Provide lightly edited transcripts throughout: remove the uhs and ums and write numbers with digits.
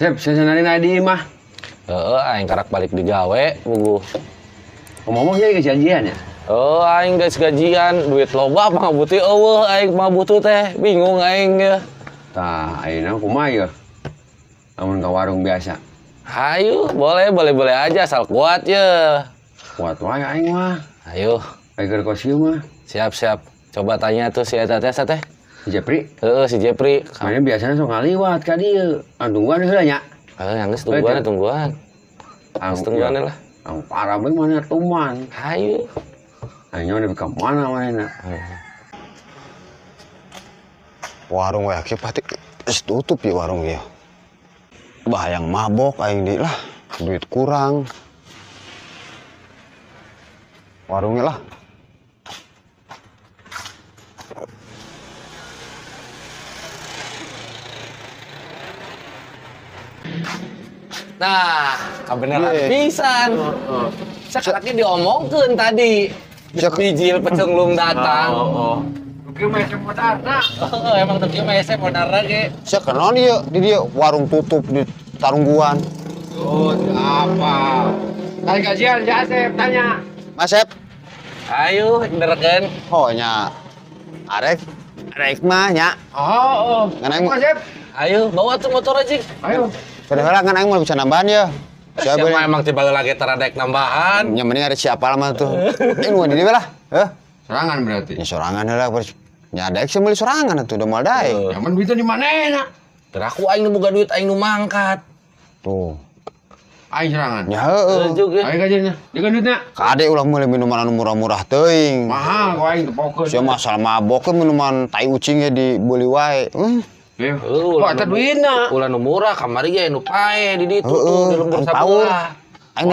Sep, saya senari di imah. Heeh, aing karak balik digawe puguh. Ngomong-ngomong ya gajian ya? Oh, aing geus gajian, duit loba pangabutuh eueuh aing pangabutuh teh, bingung aing ya. Tah, ayeuna kumaha ya? Lamun ka warung biasa. Ayo, boleh boleh boleh aja asal kuat ya. Kuat wae aing mah. Ayo. Aing keur kos ieu mah. Siap, siap. Coba tanya tuh si eta teh teh. Si Jepri? Heeh, si Jepri. Mana biasanya sok ngaliwat ka dieu. Ah, tungguan heula nya. Heeh, geus tungguan, tungguan. Geus tungguan lah. Ang parah bae mana tuman. Hayu. Aing mah ka mana manehna. Warung we kieu pasti geus tutup ya warung ieu. Bah yang mabok aing di lah, duit kurang. Warungnya lah. Nah, kebenaran pisan. Sekarang diomongkeun tadi. Bijil pecenglung datang. Oh. Oke, mah esep modarna. Heeh, emang teu kieu mah esep modarna ge. Sia kenaon ieu di dieu warung tutup di tarungguan. Oh, apa? Kali gajian si Asep tanya. Mas Sep. Ayo, benerkeun. Oh nya. Arek, arek mah nya. Oh, oh. Ngan aing Mas Sep. Ayo, bawa tuh motor aja. Ayo. Padahal kan aing mah bisa nambahan ya. Siapa emang tiba lagi teradek nambahan. Ya mending ada siapa lama tuh. Ini nu di dieu lah. Heh. Sorangan berarti. Ya sorangan heula bers. Ya daek sih meuli sorangan atuh udah moal daek. Ya mun duitnya di mana enak? Teraku aing nu boga duit aing nu mangkat. Tuh. Aing sorangan. Ya heueuh. Aing gajiannya. Dikeun duitna. Kade ulah meuli minuman anu murah-murah teuing. Mahal kok aing tepokeun. Sia masalah mabok ke minuman tai ucing ge dibeuli wae. Kok eta duitna? Ulah nu murah kamari ge nu pae di ditu tuh di lembur sabelah. Aing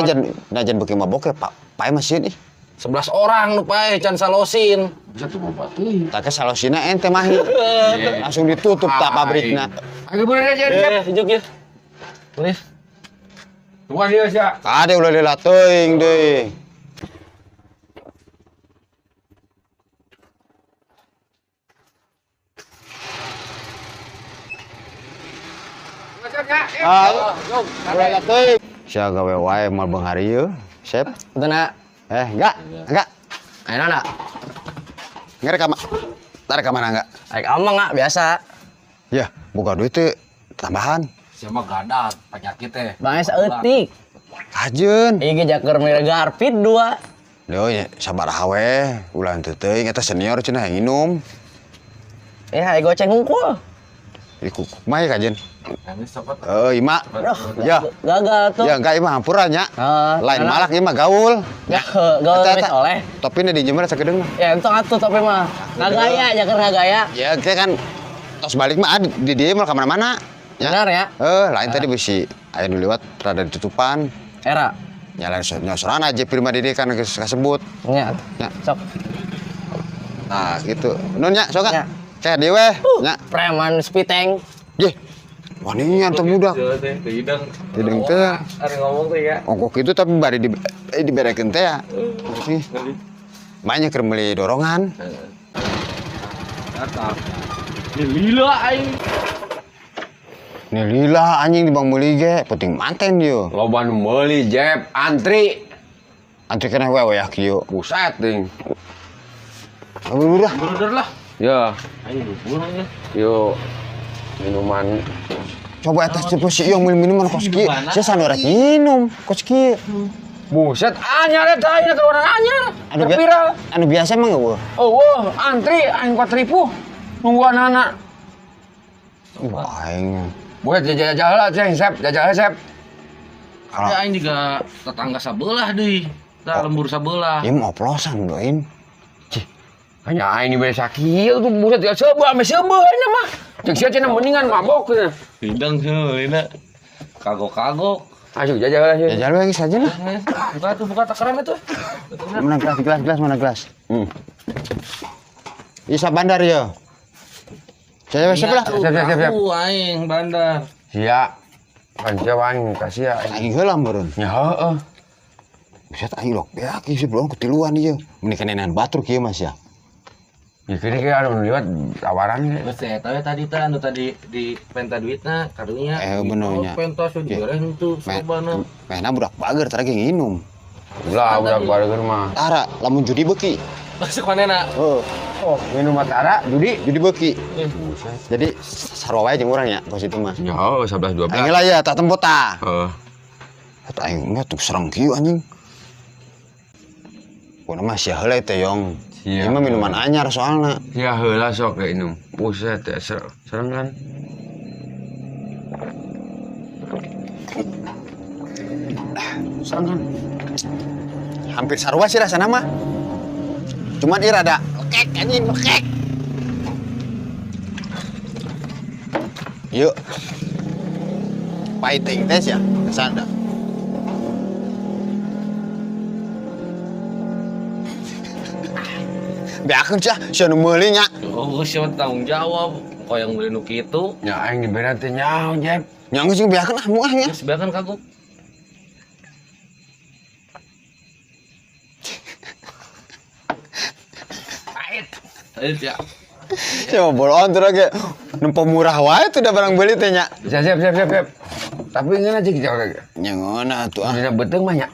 najan beuki mabok ge pae mah sieun ih. 11 orang nu pae can salosin. Bisa tuh bapak teuing. Tah ke salosina ente mahi. Langsung ditutup ta pabrikna. Ayo bener aja siap. Hijuk ya. Boleh. Tungguan dia sia. Kade ulah lila teuing deui. Ulah teuing. Sia gawe wae moal beunghar ieu. Sep. Teu na. Enggak, enggak. Ayeuna na. Ngerek ka tarik ka mana enggak? Aik amang enggak biasa. Ya, boga duit teh tambahan. Sia mah gadat penyakit teh. Bangnya saeutik. Kajeun. Ieu ge jaker mere garpit dua. Leuh nya sabaraha we, ulah henteu teuing eta senior cenah yang nginum. Hae goceng hungkul. Iku kumaha kajeun? Heeh, ima. Ya. Gagal tuh. Ya enggak ima hampura nya. Lain malak ieu mah gaul. Ya, gaul geus oleh. Topina dijemur sakedeung mah. Ya entong atuh topi mah. Ngagaya jaker ngagaya. Ya ke kan tos balik mah di dieu mah ka mana-mana. Benar ya? Lain tadi bisi aya nu liwat rada ditutupan. Era. Ya lain nyosoran aja prima di kan geus kasebut. Nya. Sok. Nah, gitu. Nun nya sok ka. Ceh deui weh. Nya. Preman spiteng. Yeh. Wah ini antum budak. Hidung. Hidung teh. Ari ngomong teh ya. Ongkok itu tapi bari diberekeun teh ya. Banyak keur meuli dorongan. Datang. Ini lila aing. Ini lila anjing di bang meuli ge, penting manten ieu. Loba nu meuli Jep, antri. Antri keneh we we ya kieu. Buset ting. Udah. Bruder lah. Ya. Aing pulang ya. Yuk. Minuman. Coba atas cepet si Iyong minuman kos kieu. Sia sanu rek minum kos kieu. Buset, anyar eta ayeuna ka urang anyar. Anu viral. Anu biasa mah eueuh. Eueuh, antri aing 4000 nungguan anak. Wah, aing. Buset jajal heula ceng, Sep, jajal heula Sep. Kalau aing juga tetangga sabelah deui. Tah lembur sabelah. Ieu mah oplosan doin. Cih. Hanya aing dibere sakieu tuh buset ya seubeuh ame seubeuh ayeuna mah. Cek sia cenah mendingan mabok cenah. Hidang heuh kagok-kagok. Ayo jajal heula sih. Jajal we geus aja lah. Buka tuh, buka takaran itu. Mana gelas, gelas, gelas, mana gelas? Isa bandar ya. Saya siap lah. Siap, siap, siap. Aing bandar. Sia. Kan sia aing kasih ya. Aing heula meureun. Ya heeh. Buset aing lok beak ieu sebelum ketiluan ieu. Meni kenenan batur kieu Mas ya. Ya kini kayak anu liwat tawaran ge. Geus eta we tadi teh anu tadi di penta duitna karunya. Benernya. Penta sudah diberes henteu sobana. Mehna budak bager tara ge nginum. Ulah budak bager mah. Tara lamun judi beuki. Masuk manehna. Heeh. Oh, minum matara judi. Judi beuki. Buset. Jadi sarua wae jeung urang nya kos itu mah. Ya, oh, 11 12. Aing lah ya tak tempo tah. Heeh. Eta aing mah tuh serang kieu anjing. Pokona mah sia heula teh yong. Sia. Ieu mah minuman anyar soalna. Ya heula sok ge inum. Buset teh serang kan. Serang kan. Hampir sarua sih rasana mah. Cuman ieu rada lekek anjing lekek. Yuk. Fighting tes ya, kesana. Beakeun sia, sia nu meuli nya. Oh, siapa tanggung jawab? Kok yang beli nu kitu? Ya aing dibere teh nyaho, Jep. Nya geus beakeun ah muah nya. Geus beakeun kagok. Pahit. Pahit ya. Sia bolon tuh ge. Nempo murah wae tuh da barang beli teh nya. Siap siap siap siap. siap. Tapi ngeuna cik jauh lagi. Nya ngeunah atuh ah. Dina beuteung mah nya.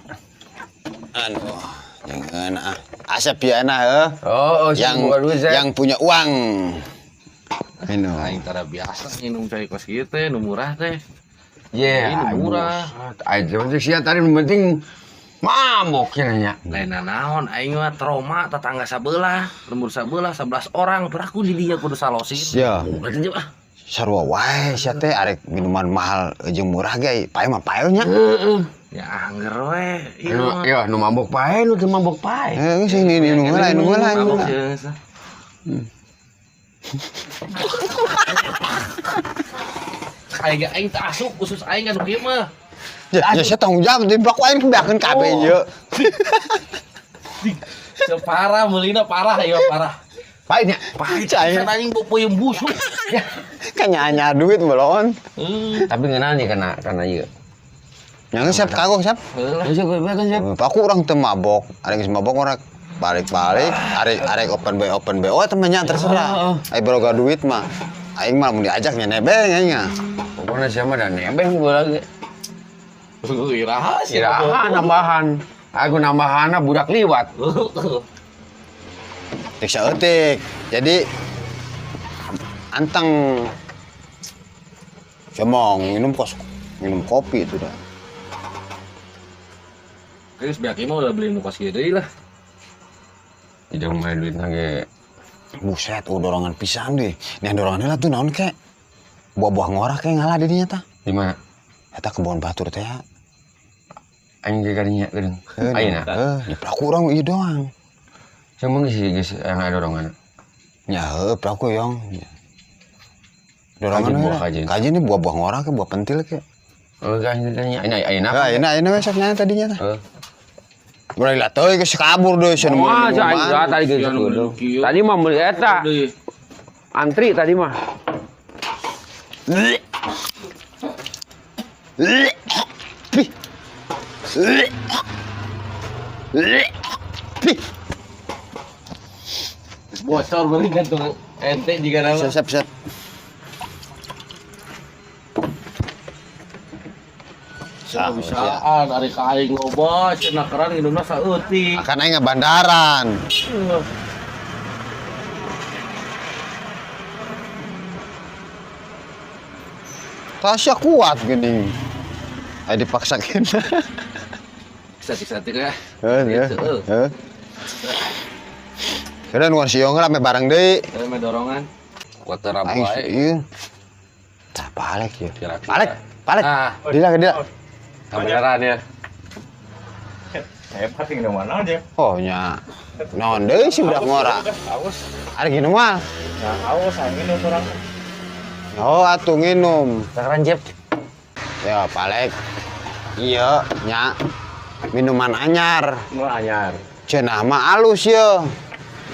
Aduh, nya ngeunah ah. Asep ya nah heuh. Oh, oh Yang buka duit, Sep. yang punya uang. Minum. Aing tara biasa minum cai kos kieu teh, nu murah teh. Yeah, Ini murah. Aing cuma sia tadi nu penting mabok nya nya. Lain naon aing mah trauma tetangga sabelah, lembur sabelah 11 orang peraku di dia kudu salosin. Sia. Bukan aja ah. Sarua wae sia teh arek minuman mahal jeung murah ge pae mah pae nya. Heeh. Ya angger we. Ieu mah. Ya nu mabok pae nu teu mabok pae. Eh geus ini minum heula minum heula. Mabok sih, geus lah. Aing aing teu asup khusus aing anu kieu mah. Ya, ya sia tanggung jawab di blok aing beakeun kabeh ieu. Separah meulina parah ieu parah. Pahit nya. Pahit Cai. pisan anjing peuyeum busuk. Kan nya duit bolon. Heuh. Tapi ngeunah nih kana kana ieu. Nya geus siap kagok siap. Heulah. Geus siap kan siap. Aku orang teu mabok, arek geus mabok orang balik-balik, arek arek open BO temennya terserah. Aing boga duit mah. Aing mah mun diajak nya nebeng aing mah. Pokoknya siapa dan nebeng gua lagi. Iraha sih. Iraha nambahan. Aku nambahan budak liwat. Cek saeutik. Jadi anteng cemong minum kos minum kopi itu dah. Geus beak mah udah beli nu kos kieu deui lah. Tidak main duit ge. Buset, oh dorongan pisan deh. Nih dorongan heula tuh naon kek? Buah-buah ngorah kayak ngalah di dinya tah. Di mana? Eta kebon batur teh ya. Aing ge kadinya geuning. Ayeuna. Heuh, di pelaku urang ieu doang. Cuma geus geus yang ada dorongan. Ya heuh, pelaku yong. Dorongan Kajen buah heula. kajen. Kajen ini buah-buah ngorah ke buah pentil ke. Oh, kajen tanya. Ayeuna ayeuna. Heuh, ayeuna ayeuna we sok nanya tadinya tah. Heuh. Mulai lah teuy geus kabur deui sia nu Wah, minuman. cai tadi geus Sia nu kudu. kieu. Tadi mah meuli eta. Deui. Antri tadi mah. Pih. Pih. Bocor beuring kan tuh ente juga nama. Siap, siap, siap. Sia bisaan ari ka aing loba cenah keran minumna saeutik. Akan aing ngabandaran. Tasya kuat gini. Ayo dipaksakin. Satik-satik ya. Heuh, Gitu, heuh. Heuh. Sudah nuan siong rame bareng deui. Saya mah dorongan. Kuat rabu Aing wae. ieu. Tah balik ieu. Kira-kira. Balik, balik. Ah, Dila ke dila. kebenaran ya. Hebat sih minum mana aja. Oh nya. Naon deui sih budak ngora. Aus. Ari gini mah. Nah, aus aing minum orang. Oh atuh nginum. Takaran Jep. Ya balik. Iya nya. Minuman anyar. Mau anyar. Cenah mah alus ye.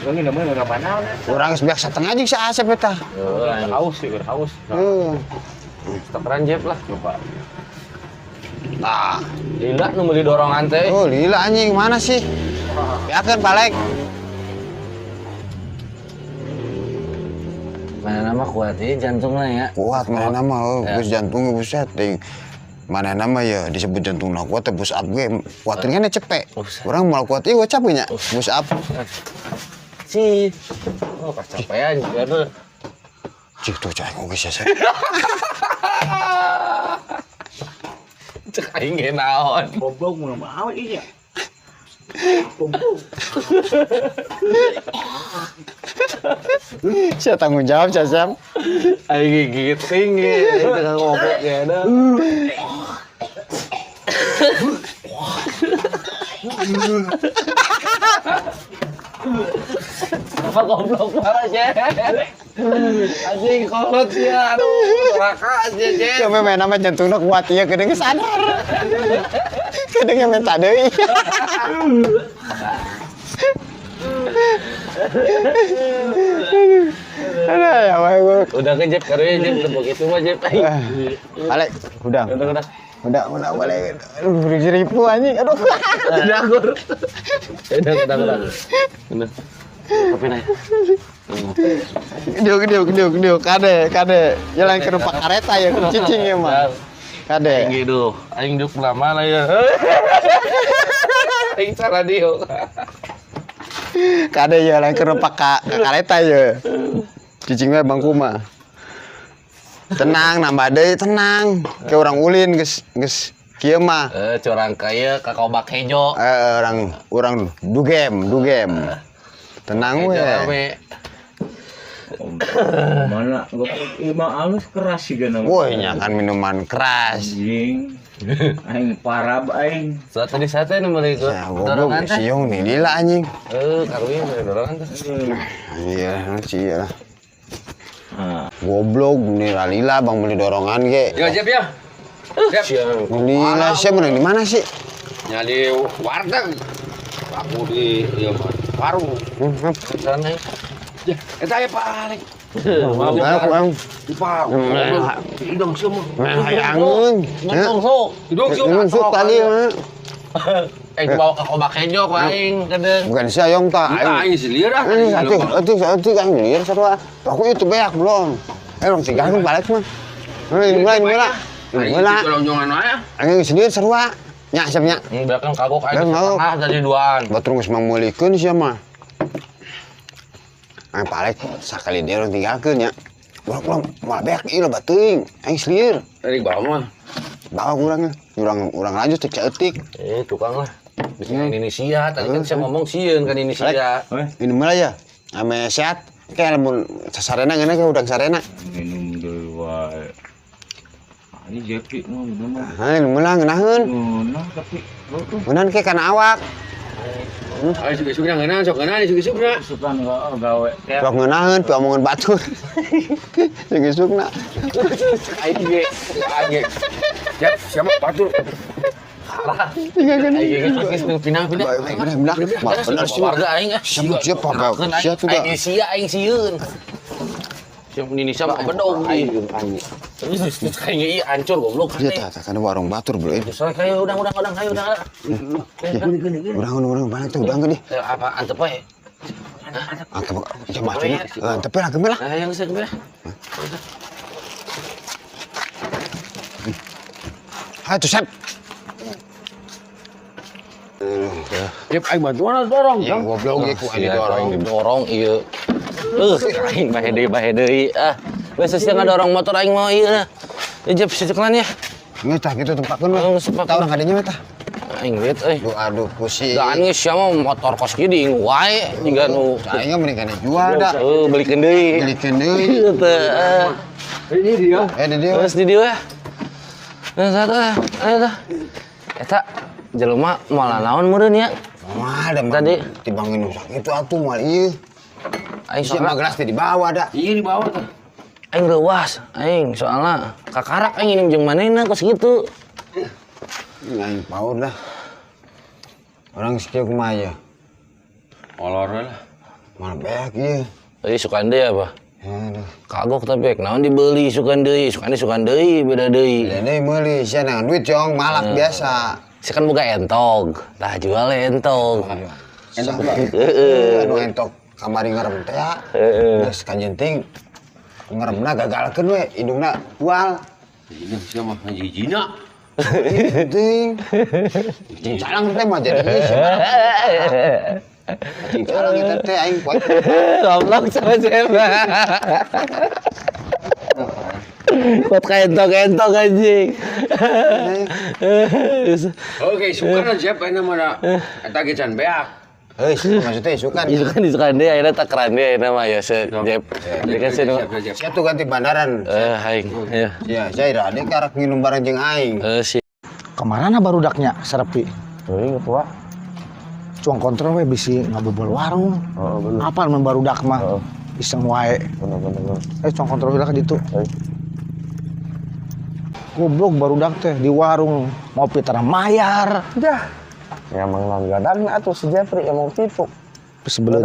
Lu minum minum mana? Urang geus beak satengah jeung si Asep eta. Aus sih, haus. Heuh. Takaran Jep lah. Coba. Tah. Lila nu meuli dorongan teh. Oh, lila anjing mana sih? Beakeun balik. Mana nama kuat ieu jantungna ya. Kuat mana nama geus jantung buset ting. Mana nama ya disebut jantungna kuat teh push up ge kuatin kan cepet. Urang moal kuat ieu gocap nya. Push up. Si. Oh, kecapean juga tuh. Cik tuh cai oge sia. Cek aing ge naon. Goblok mun mah awet ieu. Sia tanggung jawab sia Sam. Aing gigiting ge, aing teh ngobok ge da. Apa goblok parah, Jen. Anjing kolot ya, aduh, neraka aja, Jen. Ya memang nama jantungna kuat ieu geuning sadar. Kadang minta deui. Aduh ya wae gua. Udah ke Jep, karunya Jep, teu begitu mah Jep. Balik, udah. Udah. Udah balik. Aduh, ribu anjing. Aduh. Udah, Gur. Udah. Udah. Kopi naik. Diuk, kade. Ya lain ke rumah kareta ya, cicing ya mah. Kade. Aing gitu. Aing duk lama lah ya. Aing cara diuk. Kade ya lain ke rumah kareta ya. Cicing mah bangku mah. Tenang, nambah deui tenang. Ke orang ulin geus kieu mah. Curang kaya ka kobak hejo. Orang dugem. Tenang we. Mana goblok ieu mah alus keras sih gana. Woi, nya kan minuman keras. Anjing. Aing parab aing. Saat tadi sate nu meuli ke Ya goblok siung nih lila anjing. Karunya meuli dorongan teh. Iya, sih lah. Goblok nih lila bang beli dorongan ge. Ya, Jep ya. Jep. Lila sih menang di mana sih? Nya di warteg. Aku di ieu warung. Sana. Ya, eta aya paling. Aku Di hidung sia mah. Hayangeun. Nungsuk. Hidung sia. Nungsuk tadi mah. Bawa ke kobak hejo ku aing kedeung. Bukan sia yong ta. Aing sih lieur ah. Atuh aing lieur sarua. Aku itu beak belum. Orang tiga kan balik mah. Ini mulai. Ini lonjongan wae. Aing sendiri sarua. Nya siap nya. Belakang kagok aing setengah jadi duaan. Batur geus mangmeulikeun sia mah. Aing balik sakali dia orang tinggalkeun nya. Urang moal beak ieu loba teuing. Aing selieur. Dari bawa mah. Bawa urangnya. Urang lanjut cek saeutik. Tukang lah. Bisa Indonesia, tadi kan saya ngomong sieun kan Indonesia. Minum lah ya. Ame sehat. Kayak lamun sarena ngeunah ke udang sarena. Minum deui wae. Ini Jepri mah minum mah. Heuh, minum lah ngeunaheun. Ngeunah tapi Ngeunaheun ke kana awak. Ayo isuk-isukna ngeunah, sok ngeunah isuk-isukna. Isukan gawe. Sok ngeunaheun pi omongan batur. Isuk-isukna. Aing ge, aing ge. Jep, siapa batur? Tinggalkeun. Aing ge geus pindah-pindah. Pindah. Bener sih. Warga aing ah. Siap apa? Siap sudah. Aing sia aing sieun. Siap Indonesia mah bedog aing. Aing ieu hancur goblok. Iya tah kana warung batur bro. Soalnya kayak udang kayu udang. Urang balik tuh udang geunih. Apa antep we? Antep ya maksudnya antep lah geus lah. Yang geus geus. Ha tuh Sep. Jep aing bantuan dorong. Ya goblok ieu ku aing didorong. Didorong ieu. Aing bahe deui ah. Geus sia ngadorong motor aing mau ieu nah. Jep seceklan ya. Geus tah kitu tempatkeun mah. Tah urang kadinya mah tah. Aing lihat euy. Duh aduh pusing. Daan geus sia mah motor kos kieu diingu wae jiga nu aing mah mending kana jual da. Heuh, belikeun deui. Belikeun deui. Teu. Ini dia. Di dieu. Terus di dieu ya. Nah, ayo tah. Eta jelema moal naon meureun ya? Moal da tadi tibangin nu sakitu atuh moal ieu. Aing soalna gelas teh dibawa da. Iya dibawa tah. Aing reuas, aing soalna kakarak aing nginum jeung manehna kos kitu. Aing paur dah. Orang sekieu kumaha ya? Olor lah. Moal beak ieu. Euy sukan deui apa? Aduh. Kagok tapi naon dibeli sukan deui, sukan deui beda deui. Beda deui meuli sia nangan duit jong malak biasa. Sia kan boga entog, tah jual entog. Entok. Heeh. Anu entok kamari ngarem teh. Geus kanjenting Ngeremna gagalkeun we indungna bual. Ini sia mah hiji-hijina. Penting. Cing calang teh mah jadi cing calang eta teh aing poe. Goblok sama siapa? Kuat kaentok-entok anjing. Oke, suka siapa ini mah eta ge can beak. Heuh, maksudnya isukan. Isukan dia akhirnya tak keren dia akhirnya mah ya se Jep. Jadi kan sih Sia tuh ganti bandaran. Aing. Ya. Ya, saya ira adik karek nginum bareng jeung aing. Si. Kemarana barudaknya serepi. Euy ketua. Cuang kontrol we bisi ngabobol warung. Heeh bener. Apal mun barudak mah. Iseng wae. Bener bener. Cuang kontrol heula ka ditu. Goblok barudak teh di warung ngopi tara mayar. Dah. Ya emang non gadangna atuh si Jepri emang kitu. Sebelum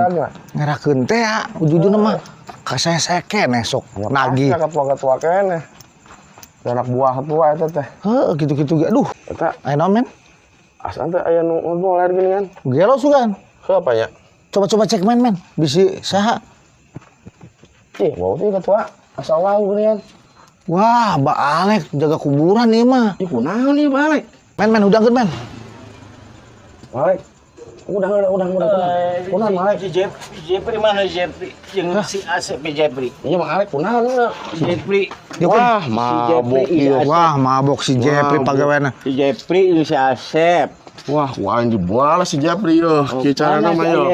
ngerakeun teh ya, ujujuna mah ka saya keneh sok nagih. Ketua-ketua keneh. Anak buah ketua eta teh. Heuh kitu-kitu ge aduh. Eta aya naon men? Asa teh aya nu ngoler gini kan. Gelo sugan. Heuh apa ya? Coba-coba cek men men bisi saha. Ih, bau teh ketua. Asa wau gini kan. Wah, Mbak Alek jaga kuburan ieu mah. Ih, kunaon ieu Mbak Alek? Men men hudangkeun men. Malek. Udah. Kunaon Malek? Si Jepri mana Jepri? Jeung si Asep Jepri. Iya Mang Alek kunaon ieu? Jepri. Wah, mabok ieu. Wah, mabok si Jepri pagaweana. Si Jepri jeung si Asep. Wah, wah anjing bola si Jepri yo. Kieu carana mah yo.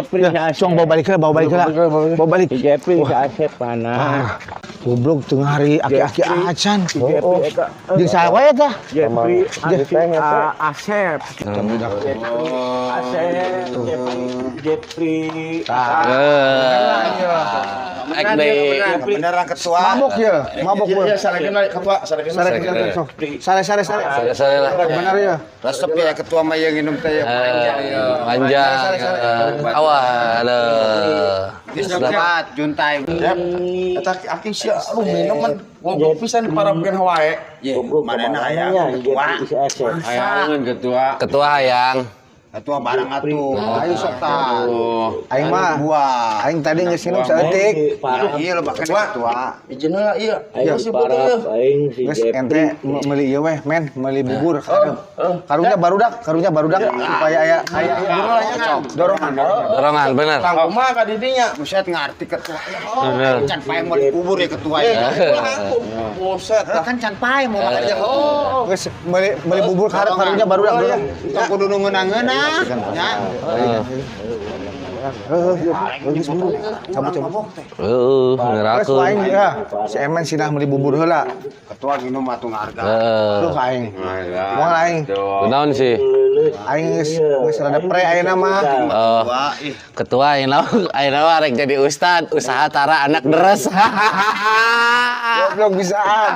Cuang bawa balik lah, bawa balik lah. Bawa balik. Si Jepri si Asep mana? Goblok tengah hari aki-aki acan. Jeung saha wae tah? Jepri Asep. Asep Jepri. Beneran ketua. Mabok ya, mabok Iya, sarekeun ketua, sarekeun. Sare sare sare. Sare lah. Bener ya. Resep ya ketua mah yang minum teh ya panjang. Panjang. Awal. Cepat juntai. Eta aki sia aduh minum man goblok pisan diparabkeun wae. Ye, manehna hayang ketua. Hayangan ketua. Ketua hayang. Ketua barang atuh. Ayo sok tah. Aing mah buah. Aing tadi geus minum saeutik. Iya lo bahkan ketua. Izin heula ieu. Iya si putih ieu. Geus ente meuli ieu weh men, meuli bubur. Karunya barudak, supaya aya aya dorongan. Dorongan bener. Tang kumaha ka didinya? Buset ngarti ketua. Bener. Can pae mau dikubur ya ketua ya. Buset. Kan can pae mau makan aja. Geus meuli bubur karunya barudak dorong. Tong kudu nu ngeunah-ngeunah. Ya. Geus buru. Cabut-cabut. Heuh, Geus ngerakeun. aing ya. Si Emen sinah meuli bubur heula. Ketua minum atuh ngaharga. Heeh. Duh aing. Moal aing. Kunaon sih? Aing geus rada pre ayeuna mah. Oh, ketua ayeuna mah rek jadi ustad, usaha tara anak deres. Goblok bisaan.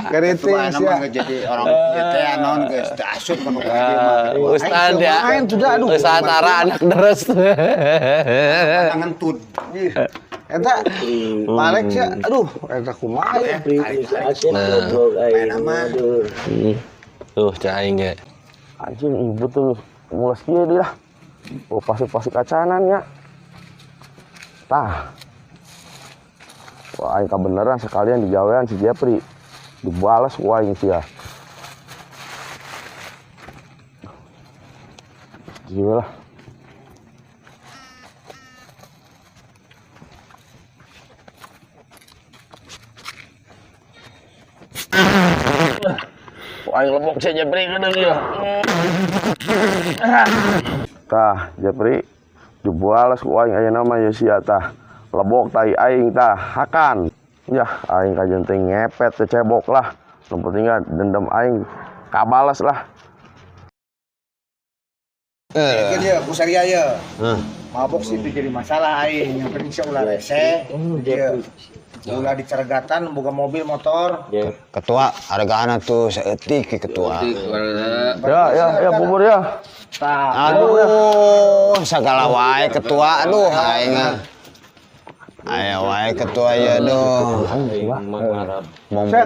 Geriting Ketua sia. mah jadi orang teh naon geus teu asup ka nu kieu mah. Ustad ya. Main sudah aduh. Usaha tara anak deres. Ngentut. Eta Palek sia aduh eta kumaha ya. Main mah. Tuh cah aing ge. Anjing ibu tuh mulas kieu deui lah. Oh pasti-pasti kacanan nya. Tah. Wah, aing kabeneran sekalian digawean si Jepri. Dibales ku aing sia. Gila lah. Aing lebok si Jepri geudeung ieu. Tah, Jepri dibales ku aing ayeuna mah ye sia tah. Lebok tai aing tah, hakan. Yah, aing kajeun teh ngepet teh cebok lah. Nu penting dendam aing kabales lah. Ieu ku saria ieu. Mabok sih jadi masalah aing. Yang penting sia ulah rese. Ieu. Ulah dicergatan boga mobil motor. Ketua hargaana tuh saeutik ketua. Ya, ya, bubur ya. Aduh, sagala wae ketua aduh aing. Aya wae ketua ya doh. Mong Set,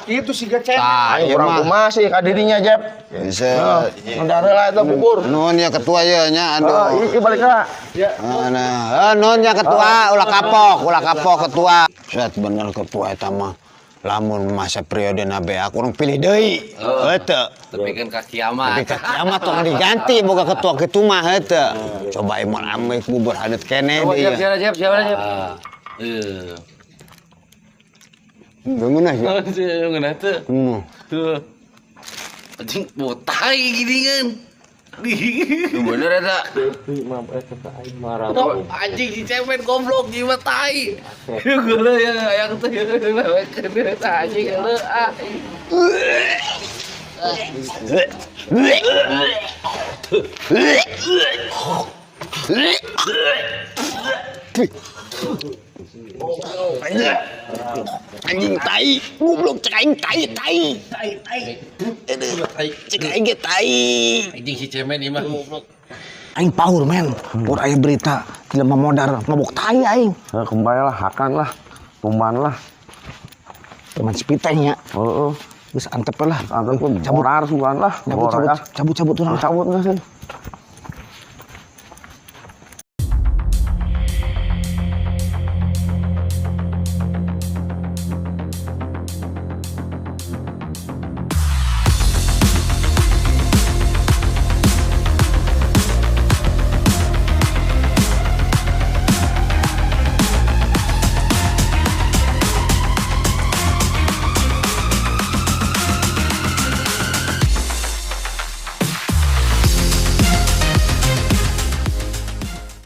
itu siga cek. Tah, Aing ieu kurang mah. kumaha sih ka dirinya, Jep. Bisa. Ngendara lah eta bubur. Nuhun ya ketua ya nya Oh, aduh. ih balik lah. Nah, nuhun ya ketua, ulah kapok ketua. Set bener ketua eta mah. Lamun masa periode nabe aku urang pilih deui. Heuh teu. Tapi kan ka kiamat. Tapi ka kiamat tong diganti boga ketua kitu mah heuh teu. Coba emang amik bubur hadeut keneh Coba deui. Jep, siapa Jep, siapa Jep? Eh. Geunah ya. Ngeunah teu. Hmm. Tuh. Anjing botai gini kan. Bener eta. Tuh, anjing si cemen goblok jiwa tai. Geuleuh ya aya teh anjing geuleuh ah. Anjing tai, goblok cek aing tai tai. Tai tai. Aduh, cek aing ge tai. Anjing si cemen ieu mah goblok. Aing power men. Pur aya berita jelema modar mabok tai aing. Nah, kembali lah, hakan lah. Tuman lah. Teman sepiteng nya. Heeh. Geus antep lah. Antep pun morar sugan lah. Cabut cabut Morar, ah. cabut cabut urang. Cabut nggak sih?